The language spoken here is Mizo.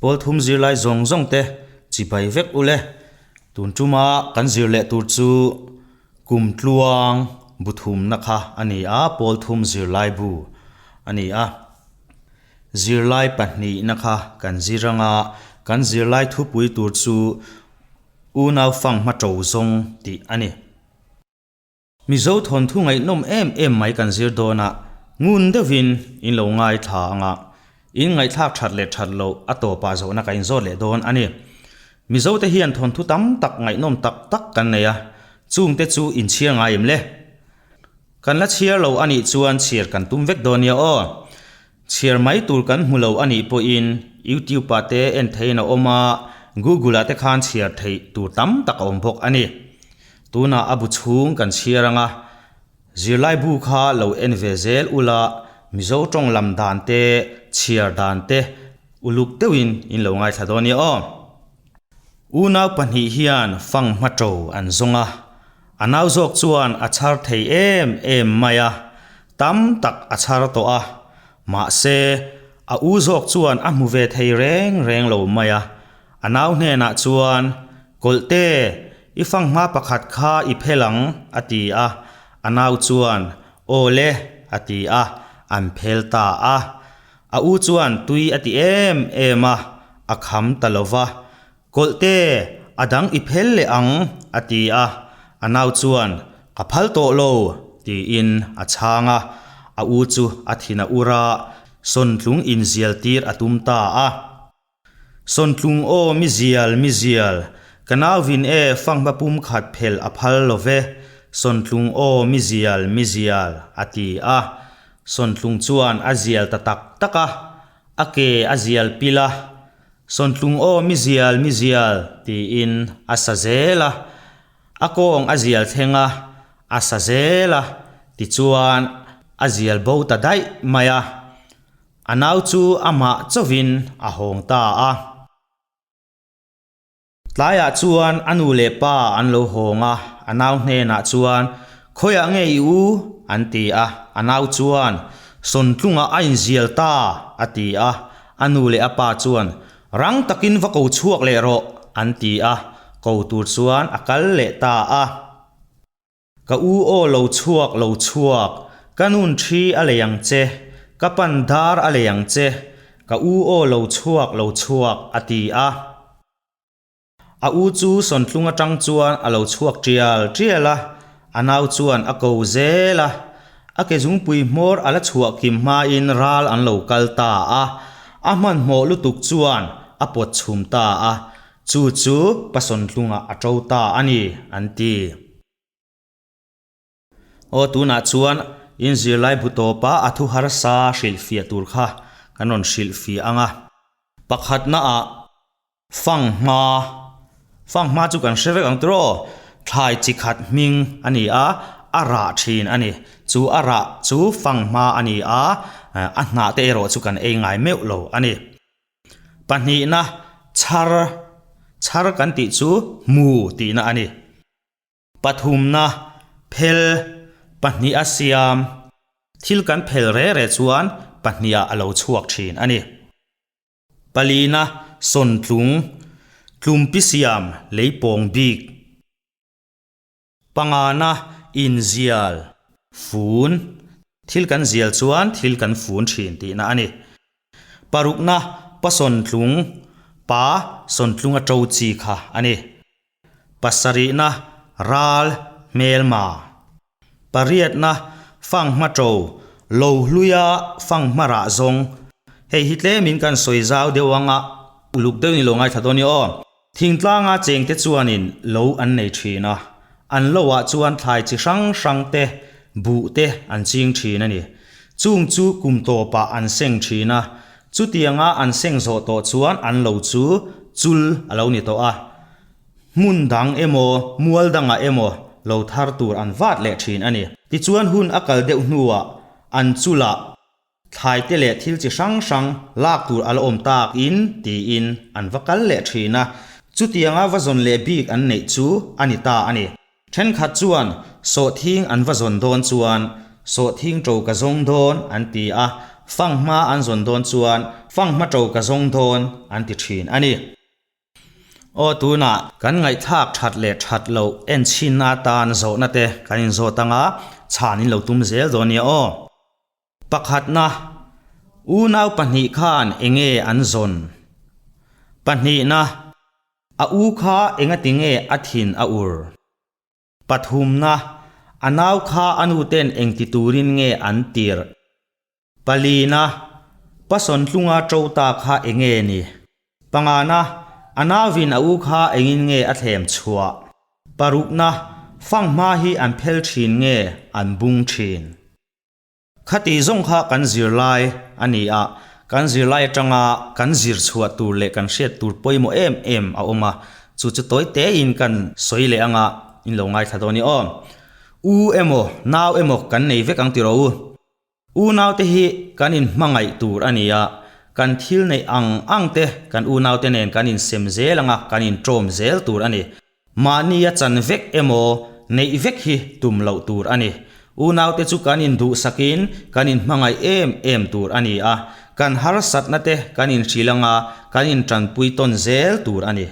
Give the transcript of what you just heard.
Pawl thum zirlai zawng zawng te chibai vek u le. Tun tuma kan zir leh tur chu kum tluang bu thumna kha a ni a, pawl thum zirlai bu a ni a. Zirlai pahnihna kha kan zir anga kan zirlai thupui tur chu unau fang hma to zawng tih a ni. Mizo thawnthu ngaihnawm em em mai kan zir dawn a, ngun deuhin in lo ngaithla ang a, in ngaihthlak that leh that loh a tawpah zawhna ka inzawt leh dawn a ni. Mizo te hian thawnthu tam tak ngaihnawm tak tak kan nei a, chungte chu in chhiar ngai em le? Kan la chhiar lo a nih chuan chhiar kan tum vek dawn nia aw. Chhiar mai tur kan hmu lo a nih pawhin YouTube ah te en theihin a awm a, Google ah te khan chhiar theih tur tam tak a awm bawk a ni. Tunah a bu chhung kan chhiar ang a, zirlai bu kha lo en ve zel ula Mizo tawng lam dan te, chhiar dan te uluk deuhin in lo ngaithla dawn nia aw. Unau pahnih hian fang hma to an zawng a, a nau zawk chuan a chhar thei em em mai a, tam tak a chhar tawh a, mahse a u zawk chuan a hmu ve thei reng reng lo mai a, a nau hnenah chuan, Kawlhte, i fang hma pakhat kha i phel ang, a ti a, a nau chuan, Aw le, a ti a, an phel ta a. A u chuan tui a ti em em a, a kham ta lo va. Kawlhte, a dang i phel leh ang, a ti a. A nau chuan, Ka phal tawh lo, tiin a chhang a. A u chu a thin a ur a, sawntlung inzialtir a tum ta a. Sawntlung aw mi zial, mi zial, ka nauvin e fanghma pum khat phel a phal lo ve, sawntlung aw mi zial, mi zial, a ti a. Sawntlung chuan a zial ta tak tak a, a ke a zial pil a, Sawntlung aw mi zial mi zial tiin a sa zel a, a kawng a zial thleng a, a sa zel a, tichuan a zial bo ta daih mai a, a nau chu amah chauhin a hawng ta a. Tlaiah chuan a nu leh pa an lo hawng a, a nau hnenah chuan, Khawiah nge i u? an ti a. A nau chuan, Sawntlungah a inzial ta, a ti a. A nu leh a pa chuan, Rang takin va ko chhuak leh rawh, an ti a. Ko tur chuan a kal leh ta a. Ka u aw lo chhuak lo chhuak, ka nun thi a lei ang che, ka pan dar a lei ang che, ka u aw lo chhuak lo chhuak, a ti a. A u chu sawntlung atang chuan a lo chhuak tial tial a, a nau chuan a ko zel a. A ke zungpui hmawr a la chhuah kim hmain ral an lo kal ta a, a hmanhmawh lutuk chuan a pawt chhum ta a. Chu chu Pasawntlungah a to ta a ni, an ti. Aw, tunah chuan in zirlai bu tawpa a thu harsa hrilhfiah tur kha kan rawn hrilhfiah ang a. Pakhatnaah Fanghma, Fanghma chu kan hre vek ang tiraw? Thlai chi khat hming a ni a, a rah thin a ni. Chu a rah chu fanghma a ni a, a hnah te erawh chu kan ei ngai meuh lo a ni. Pahnihna, chhar, chhar kan tih chu hmu tihna a ni. Pathumna, phel, pahnih a siam, thil kan phel re re chuan pahniha a lo chhuak thin a ni. Palina, sawntlung, tlumpi siam, leipawng bik. Pangana, inzial, fun, thil kan zial chuan thil kan fun thin tihna a ni. Parukna, pasawntlung, pa sawntlunga to chi kha a ni. Pasarihna, ral, hmelma. Pariatna, fanghma to, lo hluia fanghma rah zawng. Hei hi tlemin kan sawi zau deuh anga uluk deuh ni lo ngaithla dawn i aw. Thingtlanga chengte chuanin lo an nei thin a, an loah chuan thlai chi hrang hrang te, buh te an ching thin a ni. Chung chu kum tawpah an seng thin a, chutianga an seng zawh tawh chuan an lo chu chul a lo ni tawh a. Hmun dang emaw, mual dangah emaw lo thar tur an vat leh thin a ni. Tichuan hun a kal deuh hnuah an chulah Thlai te leh thil chi hrang hrang lak tur a la awm tak in tiin an va kal leh thin a, chutianga va zawn leh bik an neih chu a ni ta a ni. Thenkhat chuan sawhthing an va zawn dawn chuan sawhthing to ka zawng dawn an ti a, Fanghma an zawn dawn chuan fanghma ṭo ka zawng dawn an ti ṭhin a ni. Aw tunah kan ngaihthlak ṭhat leh ṭhat loh en chhinna atan zawhna te kan inzawt anga chhan in lo tum zel dawn nia aw. Pakhatna, unau pahnih khan enge an zawn? Pahnihna, a u kha engati nge a thin a ur? Pathumna, a nau kha a nuten engti turin nge an tirh? Palina, Pasawntlunga ṭo ta kha enge ni? Pangana, a nauin a u kha engin nge a thlem chhuah? Parukna, fanghma hi an phel ṭhin nge an bung ṭhin? Khati zawng kha kan zirlai a ni a, kan zirlai atanga kan zir chhuah tur leh kan hriat tur pawimawh em em a awm a, chu chu tawi tein kan sawi leh anga in lo ngaithla dawn i aw. U emaw nau emaw kan nei vek ang ti rawh u. Unaute hi kan inhmangaih tur a ni a, kan thil neih ang ang te kan unaute nen kan insem zel anga kan inṭawm zel tur a ni. Mahni a chan vek emaw neih vek hi tum loh tur a ni. Unaute chu kan induhsakin kan inhmangaih em em tur a ni a, kan harsatna te kan inhrilh anga kan intanpui tawn zel tur a ni.